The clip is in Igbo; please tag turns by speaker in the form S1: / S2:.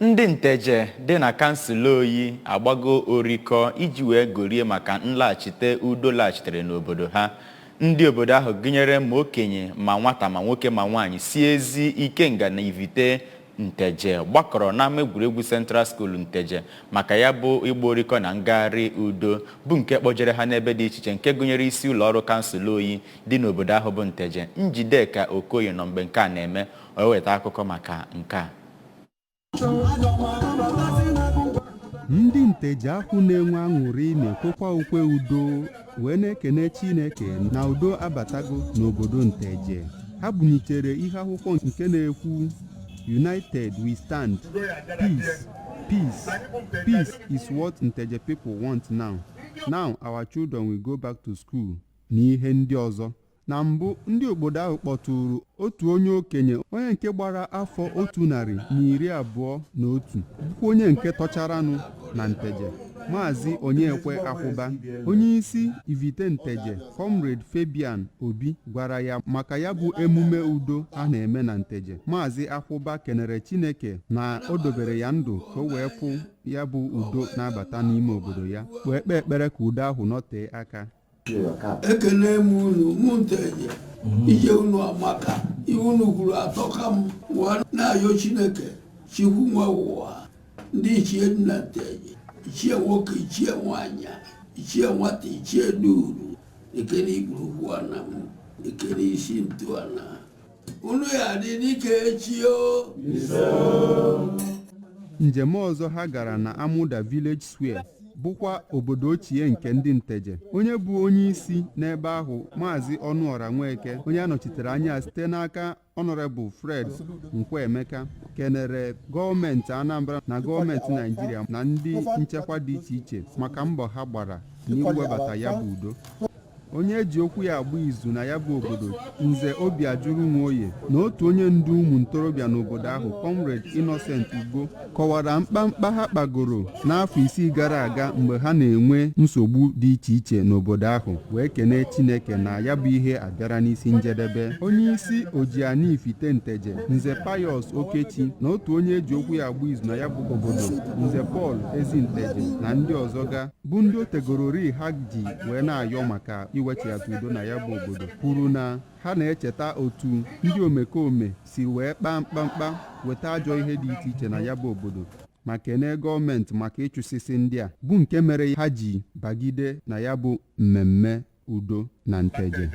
S1: Ndị Nteje dị na kansụl Oyi agbago orikọ iji wee gorie maka nlaghachite udo laghachitere n'obodo ha. Ndị obodo ahụ gụnyere ma okenye ma nwata, ma nwoke ma nwaanyị, si ezi Ikenga na Ivite Nteje gbakọrọ n'ama egwuregwu Central School Nteje maka ya bụ ịgba orikọ na ngagharị udo, bụ nke kpọjere ha n'ebe dị iche iche, nke gụnyere isi ụlọ ọrụ kansụl Oyi dị n'obodo ahụ bụ Nteje. Njideka Okoye nọ mgbe nke a na-eme, o weta akụkọ maka nke a.
S2: Ndị Nteje ahụ na-enwe aṅụrị na-ekwekwa ukwe udo wee na-ekene Chineke na udo abatago n'obodo Nteje. Ha bunyitere ihe akwụkwọ nke na-ekwu "United we stand, peace, peace, peace is what Nteje people want now. Now our children will go back to school" na ihe ndị ọzọ. Na mbụ, ndị obodo ahụ kpọtụrụ otu onye okenye, onye nke gbara afọ 121, bụkwa onye nke tọcharanụ na Nteje, Maazị Onyekwe Akwụba. Onye isi Ivite Nteje, Comrade Fabian Obi, gwara ya maka ya bụ emume udo a na-eme na Nteje. Maazị Akwụba kenere Chineke na o dobere ya ndụ ka o wee fụ ya bụ udo na-abata n'ime obodo ya, wee kpee ekpere ka udo ahụ nọtee aka.
S3: Ekene m unu, mụ Nteje. Ije unu amaka, ihe unu kwuru atọka m. Wee na-ayọ Chineke, Chukwu nwe ụwa, ndị ichie dị na Nteje, ichie nwoke, ichie nwanyị, ichie nwata, ichie duru, ekene ikpurukwu ana m, ekene isi ntụana unu ya dị dịka echi o.
S2: Njem ọzọ ha gara na Amuda Village Square, bụkwa obodo ochie nke ndị Nteje. Onye bụ onye isi n'ebe ahụ, Maazị Ọnụọra Nweke, onye anọchitere anya site n'aka Honorable Fred Nkwemeka, kenere gọọmenti Anambra na gọọmenti Naijiria na ndị nchekwa dị iche iche maka mbọ ha gbara n'iwebata ya bụ udo. Onye eji okwu ya agba izu na ya bụ obodo, Nze Obiajuru Nwoye, na otu onye ndu ụmụ ntorobịa n'obodo ahụ, Comrade Innocent Ugo, kọwara mkpamkpa ha kpagoro n'afọ 6 gara aga mgbe ha na-enwe nsogbu dị iche iche n'obodo ahụ, wee kenee Chineke na ya bụ ihe abịara n'isi njedebe. Onye isi Ojiani Ifite Nteje, Nze Pius Okechi, na otu onye eji okwu ya agba izu na ya bụ obodo, Nze Paul Ezinteje, na ndị ọzọ ga bụ ndị o tegorori ha ji wee na-ayọ maka iwechighata udo na ya bụ obodo, kwuru na ha na-echeta otu ndị omekome si wee kpaa mkpamkpa weta ajọ ihe dị iche iche na ya bụ obodo, ma kenee gọọmenti maka ịchụsịsị ndị a, bụ nke mere ha ji bagide na ya bụ mmemme udo na Nteje.